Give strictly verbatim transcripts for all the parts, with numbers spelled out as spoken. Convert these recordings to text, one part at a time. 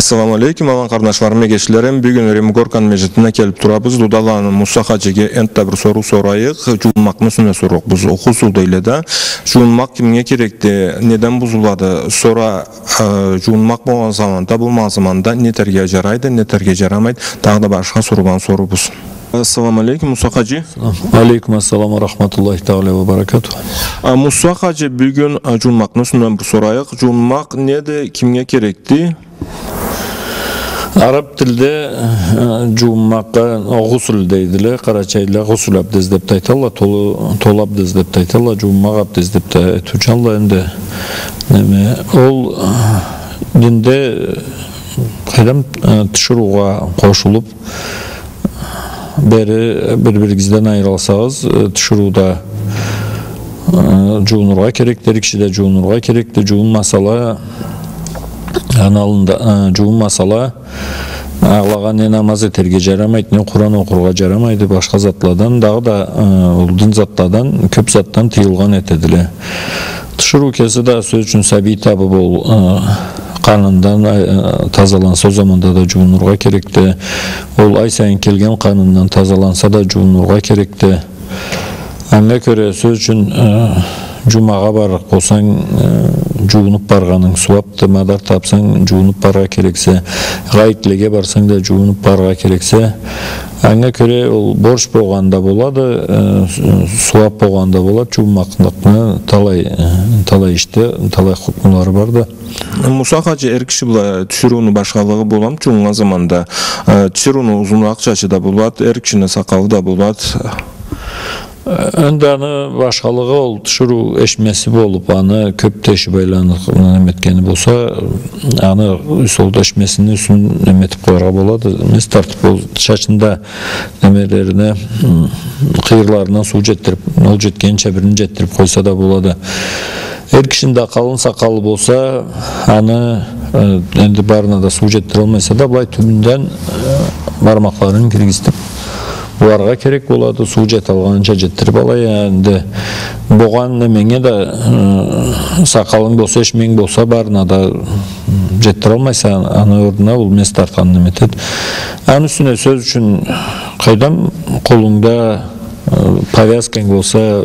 Ассаламу алейкум, алан къарнашларым, эгечлерим. Бюгюн Римгорканы межгитине келип турабыз. Дудаланы Муса хаджиге энтда бир соруу сорайыкъ. Джуунмакъны юсюне сорурукъбуз. Гъусул дейле да. Джуунмакъ кимге керекди? Неден бузулады? Сора, э, джуунмакъ болгъан заманда, болмагъан заманда не этерге джарайды, не этерге джарамайды? Дагъыда башха сорулгъан сорубуз. Ассаламу алейкум, Муса хаджи. Алейкум ассалам ва рахматуллахи тагъала ва баракатух. А, Муса хаджи, бюгюн, а, джуунмакъны юсюнден бир сорайыкъ. Джуунмакъ неди, кимге керекди? Араб тилде, э, джуунмакъгъа гъусул дейдиле, къарачайла гъусул абдез деп да айталла, толу, толу абдез деп да айталла, джуунмакъ абдез деп да айтыучалла энди. Неме, ол, э, динде, э, къайдам, э, тиширыугъа къошулуп, бери бир-биригизден айырылсагъыз, э, тиширыу да, э, джуунургъа керекди, эр киши да джуунургъа керекди, джуунмасала, аны аллында, э, джуунмасала, алагъа не намаз этерге джарамайды, не Къуран окъургъа джарамайды, башха затладан, дагъыда, э, ол дин затладан, кёп затдан тыйылгъан этедиле. Тиширыу кеси да, сёз ючюн, сабий табып ол, э, къанындан, э, тазаланса, ол заманда да джуунургъа керекди. Ол ай сайын келген къанындан тазаланса да, джуунургъа керекди. Анга кёре, сёз ючюн, э, джумагъа барлыкъ болсанг, э, джуунуп баргъанынг сууапды, мадар тапсанг, джуунуп барыргъа керексе, гъайитлеге барсанг да, джуунуп барыргъа керексе, анга кёре ол борч болгъан да болады, э, с-, сууап болгъан да болады, джуунмакълыкъны талай, э, талай ишде, талай хукмулары барды. Муса хаджи, эр киши бла тиширыуну башхалыгъы боламы джуунган заманда? Э, тиширыуну узунуракъ чачы да болады, эр кишини сакъалы да болады. Э, энди аны башхалыгъы ол тиширыу эшмеси болуп, аны кёп тешип айланып неме этгени болса, аны сол эшмесини юсюн неме этип къояргъа болады. Мес тартып ол чачында немелерине, м, къыйырларына суу джетдирип, ол джетгенча бирин джетдирип къойса да болады. Эр кишини да къалын сакъалы болса, аны, э, энди барына да суу джетдиралмайса да, былай тюбюнден, э, бармакъларын киргизтип, уларгъа керек болады, суу джеталгъанынча джетдирип алай, энди богъан неменге да, э, сакъалынг болса, эшменг болса, барына да, м, джетдиралмайса, аны орнуна ол мес тартхан неме этеди. Аны юсюне, сёз ючюн, къайдам, къолунгда, э, повязканг болса,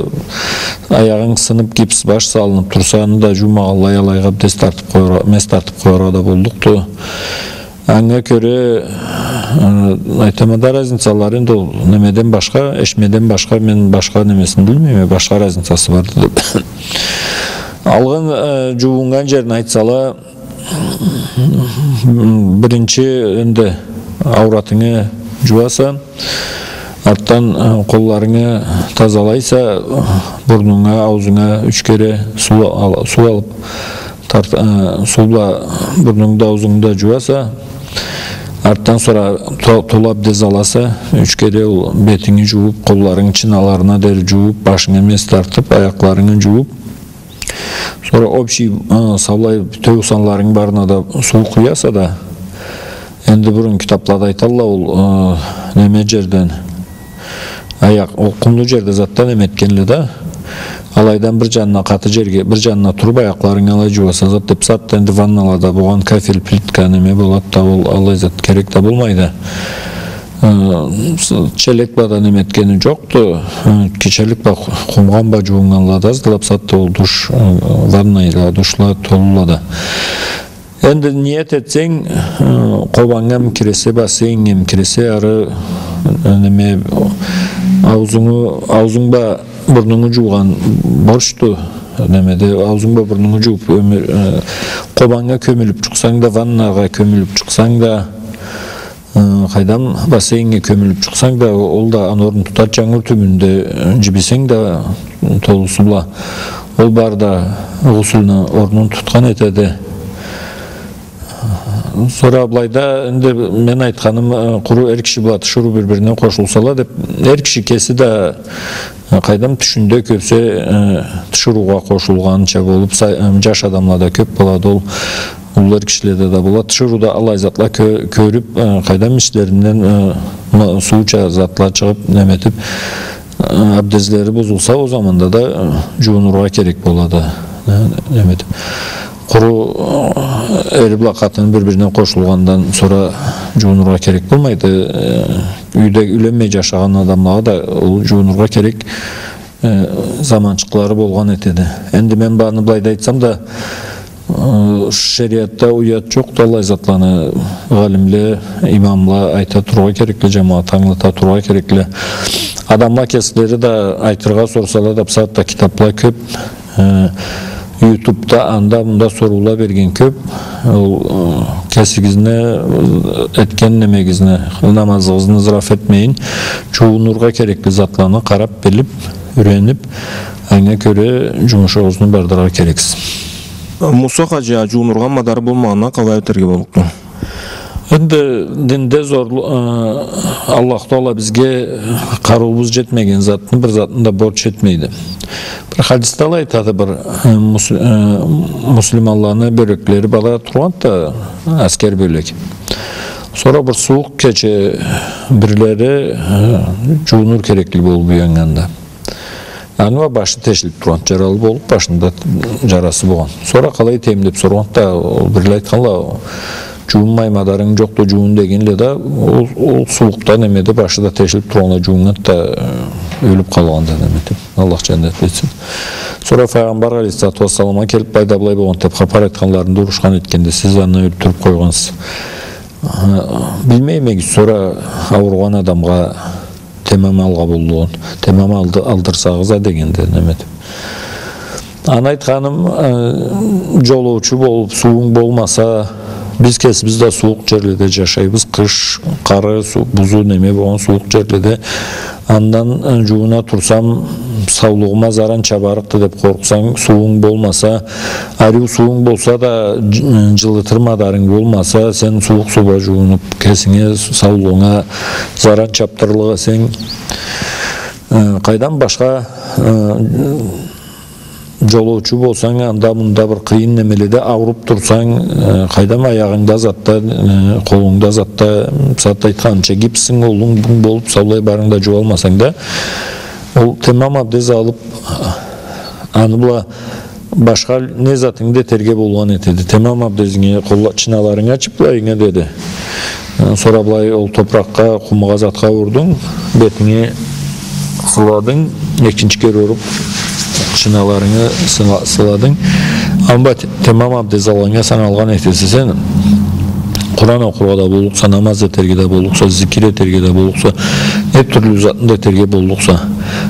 аягъынг сынып, гипс баш салынып турса, аны да джуумагъанлай алайгъа мес тартып къояргъа, мес тартып къояргъа да боллукъду. Анга кёре, э, айтама да, разницалары энди ол немеден башха, эшмеден башха, мен башха немесин билмейме, башха разницасы барды деп. Алгъын, э, джууннган джерин айтсала, биринчи энди ауратынгы джууаса, артдан, э, къолларынгы тазалайса, бурнунга, аузунга юч кере суу ал-, суу алып, тарт-, э, суу бла бурнунгу да, аузунгу да джууаса, артдан сора то-, толу абдез аласа, юч кере ол бетинги джуууп, къолларынгы чыналарына дери джуууп, башынга мес тартып, аякъларынгы джуууп, сора общий, э, саулай бютеу санларынгы барына да суу къуяса да, энди бурун китаплада айталла, ол, э, неме джерден, аякъ, ол къумлу джерде затдан неме этгенле да, алайдан бир джанына къаты джерге, бир джанына туруп, аякъларынгы алай джууаса зат деп, зат, энди ванналада болгъан кафель плитка неме болады да, ол алай зат керек да болмайды. Э, с-, челек бла да неме этгени джокъду. Э, челек бла, къу-, къумгъан бла джууннганла да аздыла, бусагъатда ол душ, э, ваннайла, душла толула да. Энди ниет этсенг, э, къобангамы киресе, бассейнгеми киресе, ары, э, неме, аузунгу, аузунг бла бурнунгу джуугъан борчду. Немеде, аузунг бла бурнунгу джууп, ёмюр, э, къобаннга кёмюлюп чыкъсанг да, ваннагъа кёмюлюп чыкъсанг да, э, къайдам, бассейннге кёмюлюп чыкъсанг да, ол да аны орнун тутады, джангур тюбюнде, э, джибисенг да, толусу бла. Ол бары да гъусулну орнун тутхан этеди. Сора былайда, энди мен айтханым, э, къуру эр киши бла тиширыу бир-бирине къошулсала деп, эр киши кеси да, э, къайдам, тюшюнде кёбюсю, э, тиширыугъа къошулгъанча болуп, са-, э, джаш адамлада кёп болады ол, уллу эр кишиледе да болады. Тиширыуда аллай затла кё-, кёрюп, э, къайдам, ичлеринден, э, ма-, сууча затла чыгъып, неме этип, э, абдезлери бузулса, ол заманда да, э, джуунургъа керек болады. Э, неме этип. Къуру, э, эри бла къатыны бир-бирине къошулгъандан сора джуунургъа керек болмайды. Э, юйде юйленмей джашагъан адамлагъа да ол джуунургъа керек, э, заманчыкълары болгъан этеди. Энди мен баны былайда айтсам да, э, шериатда уят джокъду, аллай затланы алимле, имамла айта тургъа керекле, джамагъатха ангылата тургъа керекле. Адамла кеслери да айтыргъа сорсала да, бусагъатда китапла кёб, э, ютубда, анда-мында соруула берген кёб. Ол, э, кесигизни, э, этген немегизни, намазыгъызны зыраф этмейин, джуунургъа керекли затланы къараб билиб, юрениб, анга кёре джумушугъузну бардырыргъа керексиз. Муса хаджи, а джуунургъа мадар болмагъаннга къалай этерге боллукъду? Энди динде зорлу-, э, Аллаху Тагъала бизге къарыуубуз джетмеген затны, бир затны да борч этмейди. Бир хадисде алай айтады, бир, э, мус-, э, муслиманланы бёлеклери бара тургъанды да, аскер бёлек. Сора бир сууукъ кече бирлери, э, джуунур керекли болуб уяннганда. Аны бла башы тешилиб тургъан, джаралы болуб, башында джарасы болгъан. Сора къалай этейим деб соргъан да, ол бирле айтханла, джуунмай мадарынг джокъду, джуун дегенле да, ол, ол сууукъда немеде башы да тешилиб тургъанлай джуунгъан да, э, ёлюб къалгъан да немеде. Аллах джаннет этсин. Сора Файгъамбар алейхиссалату уассаламгъа келиб, былайда былай болгъан деб хапар айтханларында, урушхан этгенде, сиз аны ёлтюрюб къойгъансыз. Э, билмейме, сора ауругъан адамгъа темам алгъа боллугъун, темам алды-, алдырсагъыз а дегенде, неме этиб. Аны айтханым, э, джолоучу болуб, сууунг болмаса, биз кесибиз да сууукъ джерледе джашайбыз, къыш, къары, суу-, бузу, неме болгъан сууукъ джерледе. Андан, э, джууна турсам, саулугъума заран чабарыкъды деб къоркъсанг, сууунг болмаса, ариу сууунг болса да, дж-, э, джылытыр мадарынг болмаса, сен сууукъ суу бла джуунуб, кесинге, саулугъунга заран чабдырырыкъ эсенг, э, къайдам, башха, э, джолоучу болсанг, анда-мында бир къыйын немеледе ауруб турсанг, э, къайдам, аягъынгда затда, э, къолунгда затда, сагъатда айтханымча, гипсинг, олунг, бунг болуб, саулай барынг да джууалмасанг да, ол темам абдез алыб, аны бла башха не затынгы да этерге болгъан этеди. Темам абдезинге къолла-, чыналарынгы ачыб, былайынгы деди. Э, сора былай ол топуракъгъа, къумгъа, затха урдунг, бетинги сыладынг, экинчи кере уруб, чыналарынгы сыла-, сыладынг. Аны бла те-, темам абдез алгъаннга саналгъан этесе сен. Къуран окъургъа да боллукъса, намаз этерге да боллукъса, зикир этерге да боллукъса, не тюрлю затны да этерге боллукъса.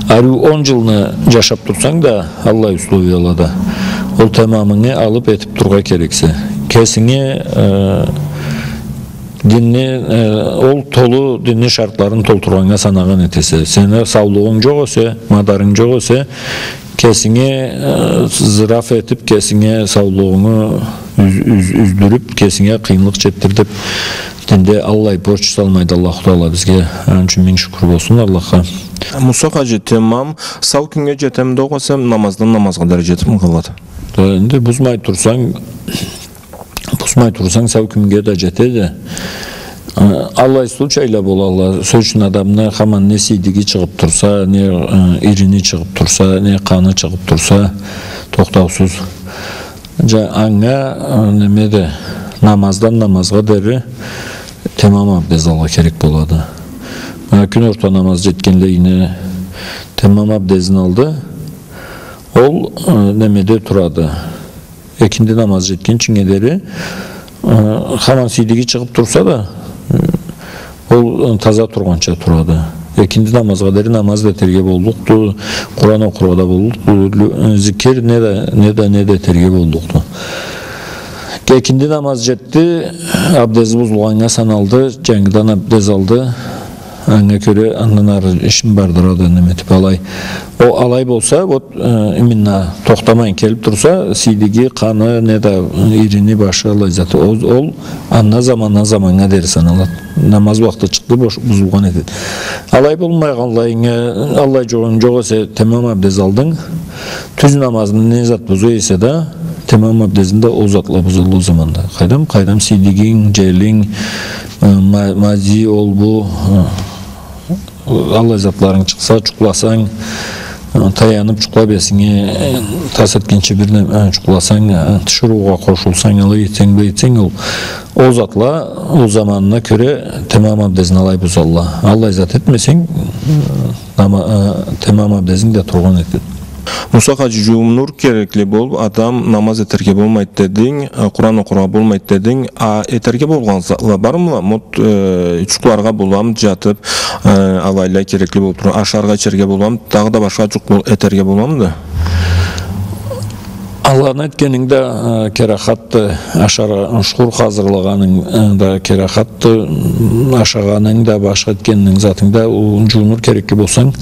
Ариу он джылны джашаб турсанг да, аллай условиялада, ол темамынгы алыб этиб тургъа керексе. Кесинге, э, динни, э, ол толу динни шартларын толтургъаннга санагъан этесе. Сени саулугъунг джокъ эсе, мадарынг джокъ эсе, кесинге, э, зыраф этиб, кесинге саулугъунгу юз-, юз-, юздюрюб, кесинге къыйынлыкъ джетдириб, динде аллай борч салмайды Аллаху Тагъала бизге. Аны ючюн минг шукур болсун Аллахха. Муса хаджи, темам сау кюннге джетеми да, огъесе намаздан намазгъа дери джетибми къалады? Да, энди бузмай турсанг, бузмай турсанг, сау кюннге да джетеди. Э, аллай случайла болалла. Сёз ючюн, адамны хаман не сийдиги чыгъыб турса, не, э, ирини чыгъыб турса, не къаны чыгъыб турса, тохтаусуз. Джа-, анга, э, немеди, намаздан намазгъа дери темам абдез алгъа керек болады. Мына кюн орта намаз джетгенлейине темам абдезин алды. Ол, э, немеде турады. Экинди намаз джетгинчинге дери, э, хаман сийдиги чыгъыб турса да, э, ол, э, таза тургъанча турады. Экинди намазгъа дери намаз да этерге боллукъду, Къуран окъургъа да боллукъду, лю-, э, зикир не да, не да, не да этерге боллукъду. Экинди намаз джетди, абдези бузулгъаннга саналды, джангыдан абдез алды. Анга кёре андан ары ишин бардырады, неме этиб алай. Ол алай болса, вот, э, именно тохтамай келиб турса, сийдиги, къаны, не да ирини, башы, аллай заты, ол, ол анда замандан заманнга дери саналады. Намаз ууахты чыкъды, бош-, бузулгъан этеди. Алай болмайгъанлайынга, аллай джогъунг джокъ эсе, темам абдез алдынг. Тюз намазны не зат буза эсе да, темам абдезин да ол затла бузулла ол заманда. Къайдам, къайдам, сийдигинг, джелинг, э, ма-, мази, ол, бу, э, аллай затларынг чыкъса, джукъласанг, Таянып джукълап, эсинги тас этгинчи бир неме, э, джукъласанг, э, тиширыугъа къошулсанг, алай этсенг, былай этсенг, ол, ол затла ол заманына кёре тамам абдезни алай бузалла. Аллай зат этмесенг, э, нама-, э, тамам абдезинг да тургъан этеди. Муса хаджи, джуунур керекли болуп, адам намаз этерге болмайды дединг, э, Къуран окъургъа болмайды дединг, а этерге болгъан затла бармыла? Мут, э, джукъларгъа боламы джатып, э, алайла керекли болуп тургъан, ашаргъа, ичерге боламы, дагъыда башха джукъ бол-, этерге боламыды? Аланы этгенинг да, э, керахатды, ашаргъа, сухур хазырлагъанынг, э, да керахатды, ашагъанынг да, башха этгенинг затынг да, ол джуунур керекли болсанг,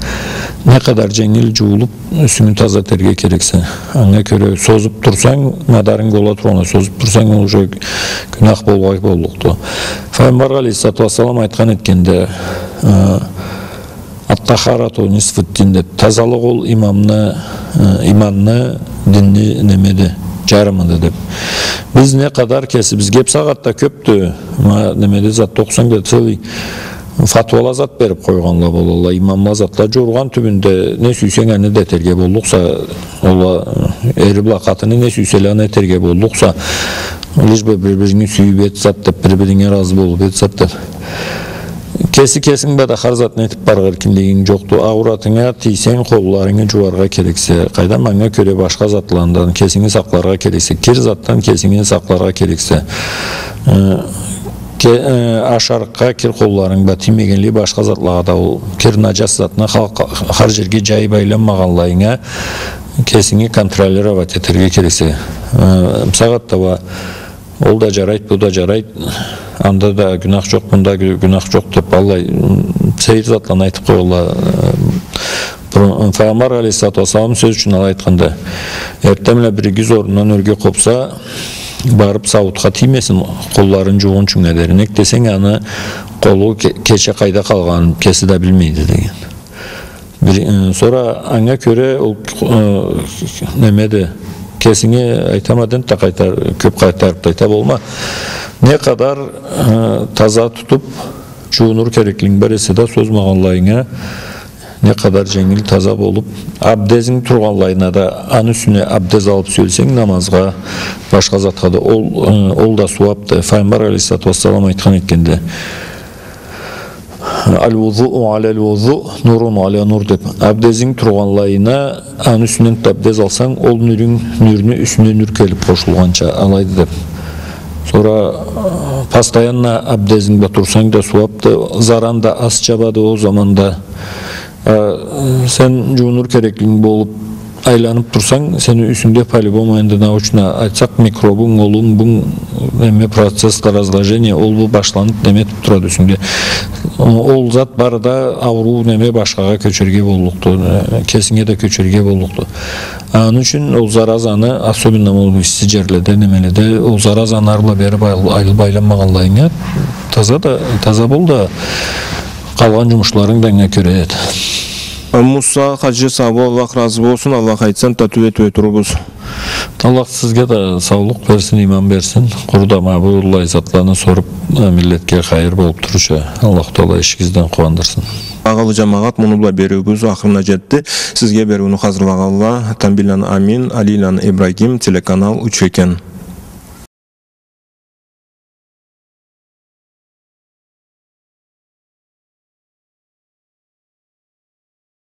не къадар дженгил джуулуп, юсюнгю таза этерге керексе. Анга кёре созуп турсанг, мадарынг бола тургъанлай созуп турсанг, ол уже гюнах болгъан боллукъду. Файгъамбар алейхиссалату уассалам айтхан этгенди, э, «Ат-тахарату нисфу дин», деп. Тазалыкъ ол имамны, э, иманны, динни немеди, джарымыды деп. Биз не къадар кесибизге, бусагъатда кёпдю, ма, немеде затда окъусанг да, целый фатвала зат берип къойгъанла болалла. Имамла затла джоргъан тюбюнде не сюйсенг, аны да этерге боллукъса, ол а, эри бла къатыны не сюйселе, аны этерге боллукъса, лишь бы бир-биринги сюйюп эт зат деп, бир-биринге разы болуп эт зат деп. Кеси кесинг бла да хар затны этип барыр эркинлигинг джокъду. Ауратынга тийсенг, къолларынгы джууаргъа керексе, къайдам, анга кёре башха затландан кесинги сакъларгъа керексе, кир затдан кесинги сакъларгъа керексе, э, ке-, э, ашарыкъгъа кир къолларынг бла тиймегенлей, башха затлагъа да ол кир, наджас затны хар, хар джерге джайып айланмагъанлайынга кесинги контролировать этерге керексе. Э, бусагъатда уа ол да джарайды, бу да джарайды, анда да гюнах джокъ, мында гю-, гюнах джокъ деп, аллай, м, сейир затланы айтып къоялла. Э, бир-, Файгъамбар алейхиссалату уассалам сёз ючюн алай айтханды: «Эртденбла биригиз орнундан ёрге къопса, барып сауутха тиймесин, къолларын джуугъунчунга дери. Нек десенг, аны къолу ке-, кече къайда къалгъанын кеси да билмейди», деген. Бир, э, сора анга кёре ол, э, немеди, кесинге айтама да энтда, къайтар-, кёп къайтарып да айта болма. Не къадар, э, таза тутуп, джуунур кереклинг бар эсе да, созмагъанлайынга, не къадар дженгил таза болуп, абдезинг тургъанлайына да, аны юсюне абдез алып сюелсенг, намазгъа, башха затха да, ол, э, ол да сууапды. Файгъамбар алейхиссалату уассалам айтхан этгенди: «Аль-вузуу аля аль-вузуу, нурун аля нур», деп. Абдезинг тургъанлайына, аны юсюнден да абдез алсанг, ол нюрюнг, нюрню юсюне нюр келип къошулгъанча, алайды деп. Сора, э, постоянно абдезинг бла турсанг да сууапды, заран да аз чабады ол заманда. Э, сен джуунур кереклинг болуп, айланып турсанг, сени юсюнгде по-любому, энди научно айтсакъ, микробунг, олунг, бунг, неме, процесс разложения, ол бу башланып, неме этип турады юсюнгде. Ол зат бары да ауруу, неме, башхагъа кёчерге боллукъду, э, кесинге да кёчерге боллукъду. Аны ючюн ол заразаны, особенно ол исси джерледе, немеледе, ол заразаны ары бла бери байыл-, айырылып айланмагъанлайынга, таза да, таза бол да, къалгъан джумушларынг да анга кёре эди. Муса хаджи, сау бол, Аллах разы болсун, Аллах айтса, татыу этип турурбуз. Аллах сизге да саулукъ берсин, иман берсин. Къуру да ма быллай затланы соруп, э, миллетге хайыр болуп турурча, Аллаху Таала ишигизден къууандырсын. Багъалы джамагъат, муну бла бериуюбюз ахырына джетди. Сизге бериуню хазырлагъанла Тамбийланы Амин, Алийланы Ибрагим, телеканал Учкекен.